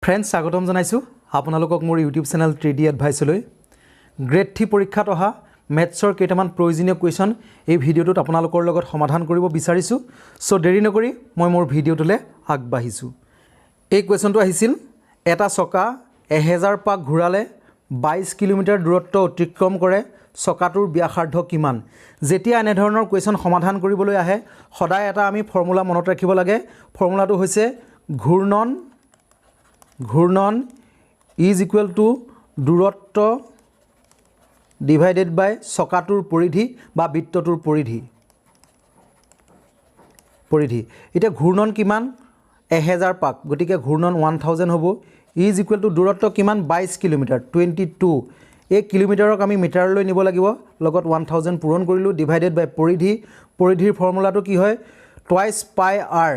Friends, স্বাগতম জনাইছোঁ আপোনালোকক মোৰ ইউটিউব চেনেল 3D এডভাইচলৈ। গ্ৰেড 3 পৰীক্ষাত অহা মেথছৰ কেইটামান প্ৰয়োজনীয় কুৱেশ্যন এই ভিডিঅ'টোত আপোনালোকৰ লগত সমাধান কৰিব বিচাৰিছোঁ। চ' দেৰি নকৰি মই মোৰ ভিডিঅ'টোলৈ আগবাঢ়িছোঁ। এই কুৱেশ্যনটো আহিছিল, এটা চকা 1000 পাক ঘূৰালে 22 কিলোমিটাৰ দূৰত্ব অতিক্ৰম কৰে, চকাটোৰ ব্যাসাৰ্ধ কিমান? যেতিয়া এনেধৰণৰ কুৱেশ্যন সমাধান কৰিবলৈ আহে, সদায় এটা আমি ফৰ্মুলা মনত ৰাখিব লাগে। ফৰ্মুলাটো হৈছে ঘূৰ্ণন is equal to দূৰত্ব ডিভাইডেড বাই চকাটোৰ পৰিধি বা বৃত্তটোৰ পৰিধি। এতিয়া ঘূৰ্ণন কিমান? 1000 পাক, গতিকে ঘূৰ্ণন 1000 হ'ব। Is equal to দূৰত্ব কিমান? 22 কিলোমিটাৰ, 22। এই কিলোমিটাৰক আমি মিটাৰলৈ নিব লাগিব, লগত 1000 পূৰণ কৰিলোঁ। ডিভাইডেড বাই পৰিধি। পৰিধিৰ ফৰ্মুলাটো কি হয়? টুৱাইছ পাই আৰ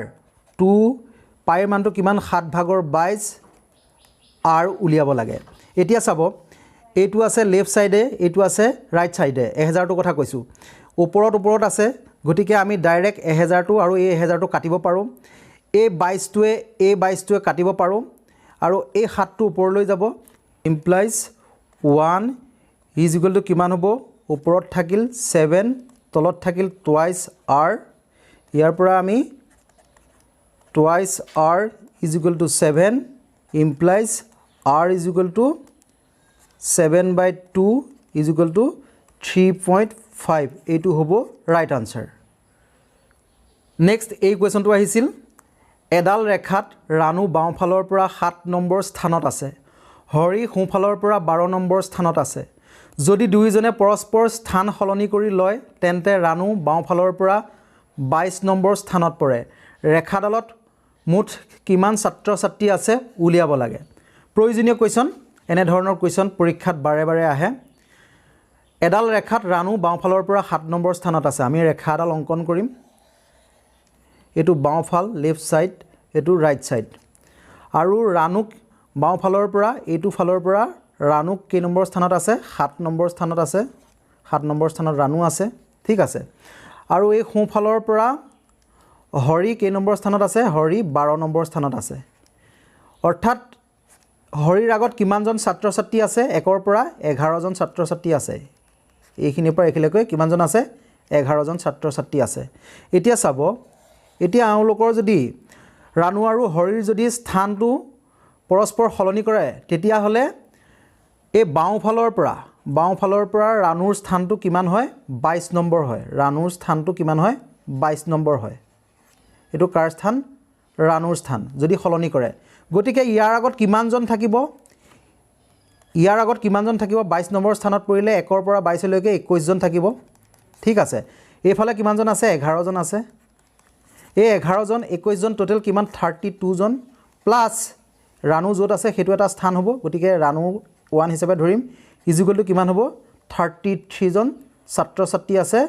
টু। পাইৰ মানটো কিমান? সাত ভাগৰ 22। আৰ উলিয়াব লাগে। এতিয়া চাব, এইটো আছে লেফ্ট ছাইডে, এইটো আছে ৰাইট ছাইডে। 1000টোৰ কথা কৈছোঁ, ওপৰত ওপৰত আছে। গতিকে আমি ডাইৰেক্ট 1000টো আৰু এই 1000টো কাটিব পাৰোঁ। এই 22টোৱে এই 22টোৱে কাটিব পাৰোঁ আৰু এই সাতটো ওপৰলৈ যাব। Implies one is equal to কিমান হ'ব? ওপৰত থাকিল ছেভেন, তলত থাকিল টুৱাইছ আৰ। ইয়াৰ পৰা আমি twice r is equal to seven, implies r is equal to seven by two is equal to 3.5। এইটো হ'ব ৰাইট আনচাৰ। নেক্সট এই কুৱেশ্যনটো আহিছিল, এডাল ৰেখাত ৰাণু বাওঁফালৰ পৰা 7 নম্বৰ স্থানত আছে, হৰি সোঁফালৰ পৰা 12 নম্বৰ স্থানত আছে। যদি দুয়োজনে পৰস্পৰ স্থান সলনি কৰি লয়, তেন্তে ৰাণু বাওঁফালৰ পৰা 22 নম্বৰ স্থানত পৰে। ৰেখাডালত মুঠ কিমান ছাত্ৰ ছাত্ৰী আছে উলিয়াব লাগে। প্ৰয়োজনীয় কুৱেশ্যন। এনেধৰণৰ কুৱেশ্যন পৰীক্ষাত বাৰে বাৰে আহে। এডাল ৰেখাত ৰাণু বাওঁফালৰ পৰা 7 নম্বৰ স্থানত আছে। আমি ৰেখা এডাল অংকন কৰিম। এইটো বাওঁফাল, লেফ্ট ছাইড, এইটো ৰাইট ছাইড। আৰু ৰাণুক বাওঁফালৰ পৰা, এইটো ফালৰ পৰা ৰাণুক কেই নম্বৰ স্থানত আছে? 7 নম্বৰ স্থানত আছে। 7 নম্বৰ স্থানত ৰাণু আছে, ঠিক আছে। আৰু এই সোঁফালৰ পৰা হৰি কেই নম্বৰ স্থানত আছে? হৰি 12 নম্বৰ স্থানত আছে। অৰ্থাৎ হৰিৰ আগত কিমানজন ছাত্ৰ ছাত্ৰী আছে? একৰ পৰা 11জন ছাত্ৰ ছাত্ৰী আছে। এইখিনিৰ পৰা এইখিনিলৈকে কিমানজন আছে? 11জন ছাত্ৰ ছাত্ৰী আছে। এতিয়া চাব, এতিয়া এওঁলোকৰ যদি ৰাণু আৰু হৰিৰ যদি স্থানটো পৰস্পৰ সলনি কৰে, তেতিয়াহ'লে এই বাওঁফালৰ পৰা ৰাণুৰ স্থানটো কিমান হয়? 22 নম্বৰ হয়। ৰাণুৰ স্থানটো কিমান হয়? 22 নম্বৰ হয়। এইটো কাৰ স্থান? ৰাণুৰ স্থান, যদি সলনি কৰে। গতিকে ইয়াৰ আগত কিমানজন থাকিব? ইয়াৰ আগত কিমানজন থাকিব? 22 নম্বৰ স্থানত পৰিলে একৰ পৰা 22লৈকে 21জন থাকিব, ঠিক আছে। এইফালে কিমানজন আছে? 11জন আছে। এই 11জন, 21জন, টোটেল কিমান? 32জন। প্লাছ ৰাণু য'ত আছে সেইটো এটা স্থান হ'ব, গতিকে ৰাণু ওৱান হিচাপে ধৰিম। Is equal to কিমান হ'ব? 33জন ছাত্ৰ ছাত্ৰী আছে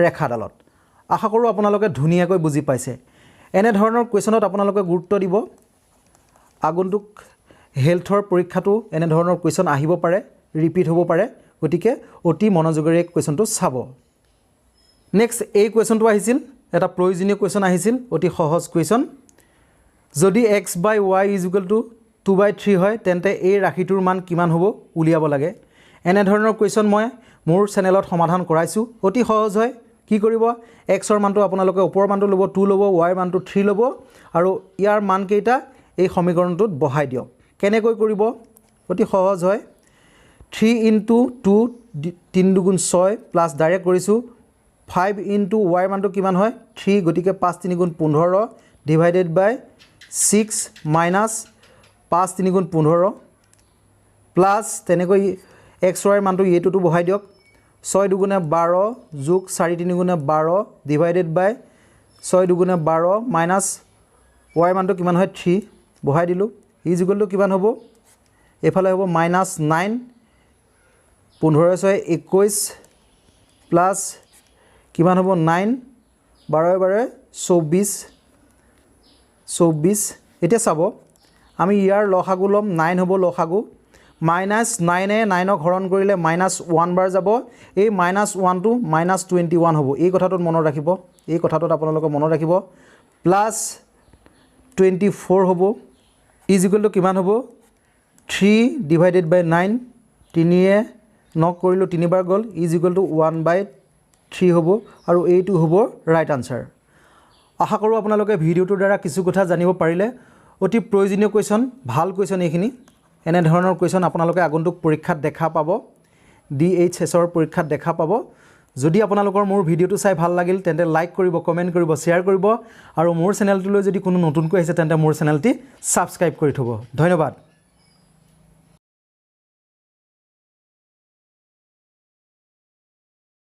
ৰেখাডালত। আশা কৰোঁ আপোনালোকে ধুনীয়াকৈ বুজি পাইছে। এনেধৰণৰ কুৱেশ্যনত আপোনালোকে গুৰুত্ব দিব। আগন্তুক হেল্থৰ পৰীক্ষাতো এনেধৰণৰ কুৱেশ্যন আহিব পাৰে, ৰিপিট হ'ব পাৰে। গতিকে অতি মনোযোগেৰে কুৱেশ্যনটো চাব। নেক্সট এই কুৱেশ্যনটো আহিছিল, এটা প্ৰয়োজনীয় কুৱেশ্যন আহিছিল, অতি সহজ কুৱেশ্যন। যদি x by y is equal to two by three হয়, তেন্তে এই ৰাশিটোৰ মান কিমান হ'ব উলিয়াব লাগে। এনেধৰণৰ কুৱেশ্যন মই মোৰ চেনেলত সমাধান কৰাইছোঁ। অতি সহজ হয়। কি কৰিব? এক্সৰ মানটো আপোনালোকে ওপৰৰ মানটো ল'ব, টু ল'ব, ৱাইৰ মানটো থ্ৰী ল'ব আৰু ইয়াৰ মানকেইটা এই সমীকৰণটোত বহাই দিয়ক। কেনেকৈ কৰিব? অতি সহজ হয়। থ্ৰী ইনটু টু, তিনি দুগুণ ছয়, প্লাছ ডাইৰেক্ট কৰিছোঁ, ফাইভ ইনটু ৱাইৰ মানটো কিমান হয়? থ্ৰী। গতিকে পাঁচ তিনি গুণ 15 ডিভাইডেড বাই ছিক্স মাইনাছ পাঁচ তিনি গুণ 15। প্লাছ তেনেকৈ এক্স ৱাইৰ মানটো এইটোতো বহাই দিয়ক। ছয় দুগুণে 12 যোগ চাৰি তিনি গুণে 12 ডিভাইডেড বাই ছয় দুগুণে 12 মাইনাছ ৱাইৰ মানটো কিমান হয়? থ্ৰী বহাই দিলোঁ। Is equal to কিমান হ'ব? এইফালে হ'ব মাইনাছ নাইন, 15 ছয় 21, প্লাছ কিমান হ'ব? নাইন, বাৰই বাৰই 24, 24। এতিয়া চাব, আমি ইয়াৰ লসাগু ল'ম। নাইন হ'ব লসাগু। মাইনাছ নাইনে নাইনক হৰণ কৰিলে মাইনাছ ওৱান বাৰ যাব। এই মাইনাছ ওৱানটো মাইনাছ 21 হ'ব। এই কথাটোত মনত ৰাখিব, এই কথাটোত আপোনালোকে মনত ৰাখিব। প্লাছ 24 হ'ব। Is equal to কিমান হ'ব? থ্ৰী ডিভাইডেড বাই নাইন। তিনিয়ে নক কৰিলোঁ, তিনিবাৰ গ'ল, is equal to 1/3 হ'ব আৰু এইটো হ'ব ৰাইট আনচাৰ। আশা কৰোঁ আপোনালোকে ভিডিঅ'টোৰ দ্বাৰা কিছু কথা জানিব পাৰিলে। অতি প্ৰয়োজনীয় কুৱেশ্যন, ভাল কুৱেশ্যন এইখিনি। এনেধৰণৰ কুৱেশ্যন আপোনালোকে আগন্তুক পৰীক্ষাত দেখা পাব, ডি এইচ এছৰ পৰীক্ষাত দেখা পাব। যদি আপোনালোকৰ মোৰ ভিডিঅ'টো চাই ভাল লাগিল, তেন্তে লাইক কৰিব, কমেণ্ট কৰিব, শ্বেয়াৰ কৰিব আৰু মোৰ চেনেলটোলৈ যদি কোনো নতুনকৈ আহিছে, তেন্তে মোৰ চেনেলটি ছাবস্ক্ৰাইব কৰি থ'ব। ধন্যবাদ।